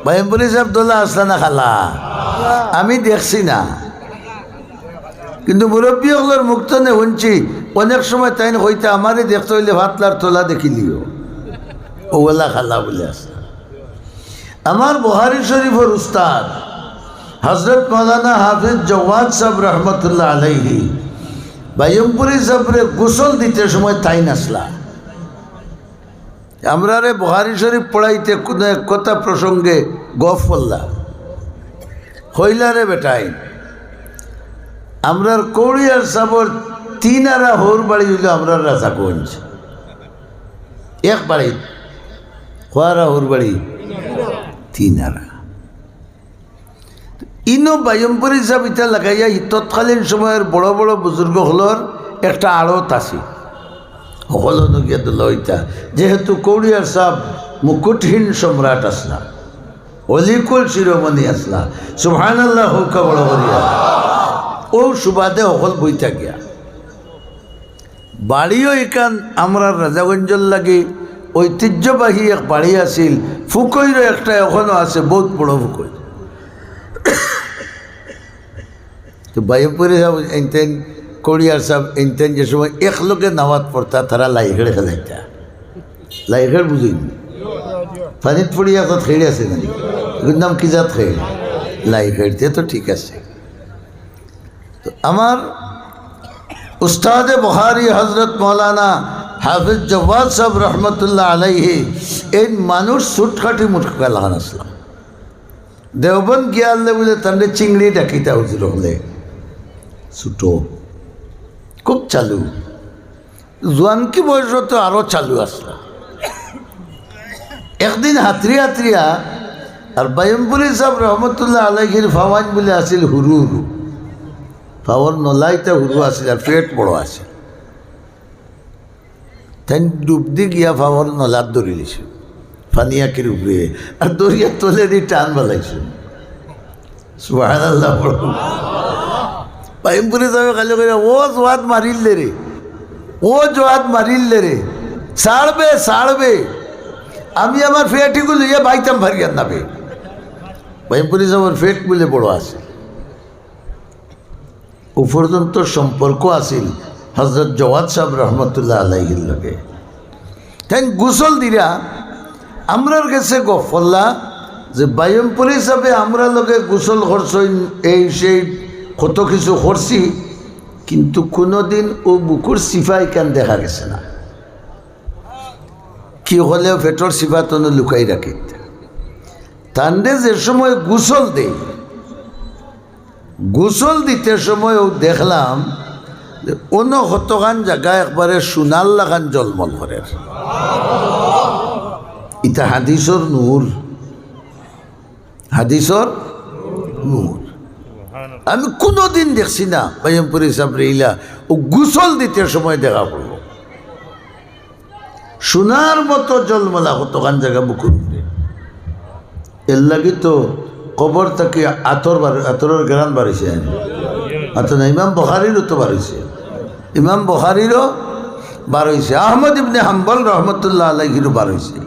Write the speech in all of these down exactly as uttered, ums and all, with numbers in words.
বায়ুমপুরী সাব দোলা আছলা না খালা? আমি দেখছি না, কিন্তু মুরব্বী অকলর মুখ তনে হুনছি, অনেক সময় তাইন কইতা, "আমারে দেখতে অইলে ফাতলার তলা দেখিলিও।" অউ অলা খালা বুলে আছে। আমার বুখারী শরীফর উস্তাদ হযরত মাওলানা হাফিজ জওয়াদ সাব রহমতুল্লাহ আলাইহি বায়ুমপুরী সাবরে গোসল দিতে সময় তাইন আছলা। আমরারে বুখারী শরীফ পড়াইতে কুনু এক কথা প্রসঙ্গে গফ করলা। কইলা, "রে বেটাইন, আমরার কৌড়িয়ার সাবর তিন আরা হউর বাড়ি অইলো আমরার রাজাগঞ্জ।" এক বাড়ি, কয় আরা হউর বাড়ি? তিন আরা। ইনো বায়ুমপুরী সাব ইতা লাগাইয়া হি তৎকালীন সময়র বড় বড় বুজুর্গ অকলর একটা আড়ত আছে। হকল অনো গিয়া দোলা অইতা। যেহেতু কৌড়িয়ার সাব মুকুটহীন সম্রাট আছলা, অলিকুল শিরোমণি আছলা। সুবহানাল্লাহ কউক্কা বড় করিয়া। অউ সুবাদে হকল বইতা গিয়া। বাড়িও ইখান আমরার রাজাগঞ্জর লাগি ঐতিহ্যবাহী এক বাড়ি আছিল। ফুকইরও একটা এখনো আছে, বউত বড় ফুকই। তো বায়ুমপুরী সাব এইনতাইন, কৌড়িয়ার সাব এইনতাইন যে সময় একলগে নামাজ পড়তা, তারা লাইখেড় খেলাইতা। লাইখেড় বুঝইন? পানিত পড়িয়া কত খেড় আছে নানি? এগুর নাম কি জাত খেড়? লাইখেড়, তে তো ঠিক আছে। তো আমার উস্তাদে বুখারী হযরত মাওলানা হাফিজ জওয়াদ সাব রহমতুল্লাহ আলাইহি, এইন মানুষ ছুটকাটি মুটকা লাখান আছলা। দেওবন্দ গিয়ালে বুলে তানরে চিংড়ি ডাকিতা হুজুর অকলে। ছুটো, খুব চালু। জোয়ানকি বয়সো তো আরো চালু আছলা। একদিন হাতরি হাতরিয়া আর বায়ুমপুরী সাব রহমতুল্লাহ আলাইহির ফাওয়াইন বুলে আছিল হুরু হুরু। ফাওর নলা ইতা হুরু আছিল আর পেট বড় আছিল। তাইন ডুব দি গিয়া ফাওর নলাত ধরিলিছে, পানি আকির উপরে, আর ধরিয়া তলেদি টান বালাইছে। সুবহানাল্লাহ বড়। বায়ুমপুরী সাবে খালি কইরা, "ও জোয়াদ মারিলে রে, ও জোয়াদ মারিলে রে, ছাড়বে, ছাড়বে। আমি আমার পেটিগু লইয়া বাইতাম পারিয়ার না বে।" বায়ুমপুরী সাবর পেট বুলে বড় আছে। অউ পর্যন্ত সম্পর্ক আছিল হযরত জওয়াদ সাব রহমতুল্লাহ আলাইহির লগে। তাইন গোসল দিরা, আমরার গেছে গফ করলা যে বায়ুমপুরী সাবে আমরার লগে গোসল করছইন, এই সেই কত কিছু করছি, কিন্তু কুনুদিন অউ বুকুর চিপা ইখান দেখা গেছে না। কি অকলেও পেটর চিপা তনো লুকাই রাখিত। তানরে যে সময় গোসল দেই, গোসল দিতে সময় অউ দেখলাম যে অনো কতখান জাগা একবারে সোনার লাখান জলমল করের। ইতা হাদিসর নূর, হাদিসর নূর। আমি কুনুদিন দেখছি না বায়ুমপুরী সাবরে ইলা অউ গোসল দিতে সময় দেখা পড়লো। সোনার মতো জলমলা কতখান জাগা বুকুর উপরে। এর লাগি তো কবর থাকি আতর বার-, আতরর ঘেরান বারইছে। আতর না, ইমাম বুখারীরও তো বারইছে, ইমাম বুখারীরও বারইছে, আহমদ ইবনে হাম্বল রহমতুল্লাহ আলাইহিরও বারইছে।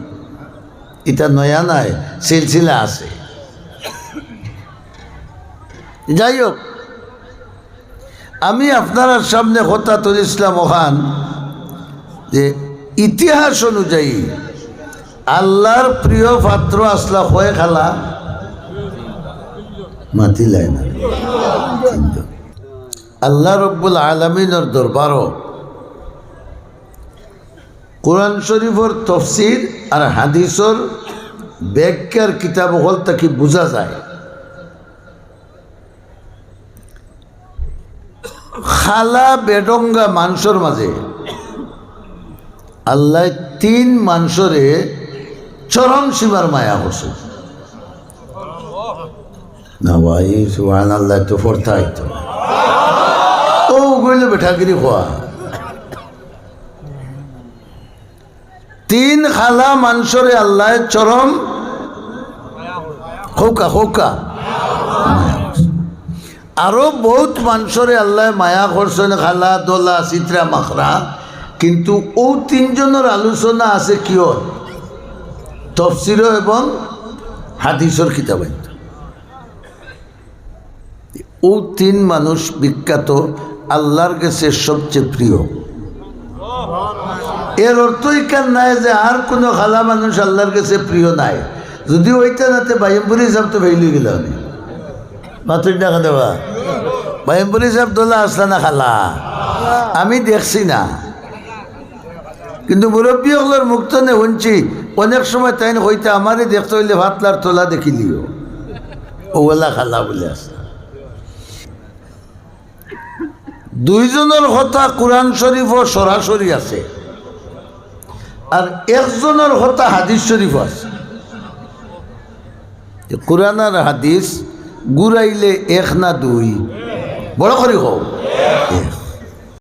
ইতা নয়া নায়, সিলসিলা আছে। যাই হোক, আমি আপনারার সামনে কথা তুলিছলাম অখান যে ইতিহাস অনুযায়ী আল্লার প্রিয় পাত্র আছলা কয় খালা? মাতিলায় না। তিনজন। আল্লা রব্বুল আলামিনর দরবারো কোরআন শরীফর তফসির আর হাদিসর ব্যাখ্যার কিতাব অকল থাকি বুঝা যায়, খালা বেডঙ্গা মানষর মাঝে আল্লায় তিন মানষরে চরম সীমার মায়া করছে। না ভাই, সুবহানাল্লাহ তো পড়তায় তো। অউ অইলো বেটাগিরি কওয়া। তিন খালা মানষরে আল্লায় চরম কউক্কা, কউক্কা। আরো বউত মানষরে আল্লায় মায়া করছইন, খালা, দলা, চিত্রা, মাখরা, কিন্তু অউ তিনজনর আলোচনা আছে কিয়ত? তফসিরো এবং হাদিসর কিতাব আনতো। অউ তিন মানুষ বিখ্যাত, আল্লার গেছে সবচে প্রিয়। এর অর্থ ইখান নায় যে আর কুনু কালা মানুষ আল্লার গেছে প্রিয় নায়। যুদি অইতা না তে বাইম্বুরি সাব তো ফেইল অইগেলা অনে। মাতইন না কেনে বা? বাইম্বুরি সাব ধলা আছলা না কালা? আমি দেখছি না, কিন্তু মুরব্বি অকলর মুখ থনে হুনছি, অনেক সময় তাইন কইতা, "আমারে দেখতে অইলে পাতলার তলা দেখিলিও।" অউ অলা কালা বুলে আছে। দুইজনর কথা কুরআন শরিফো সরাসরি আছে, আর একজনর কথা হাদিস শরিফো আছে। কুরআন আর হাদিস গুরাইলে এক না দুই? বড় করি কও। এক।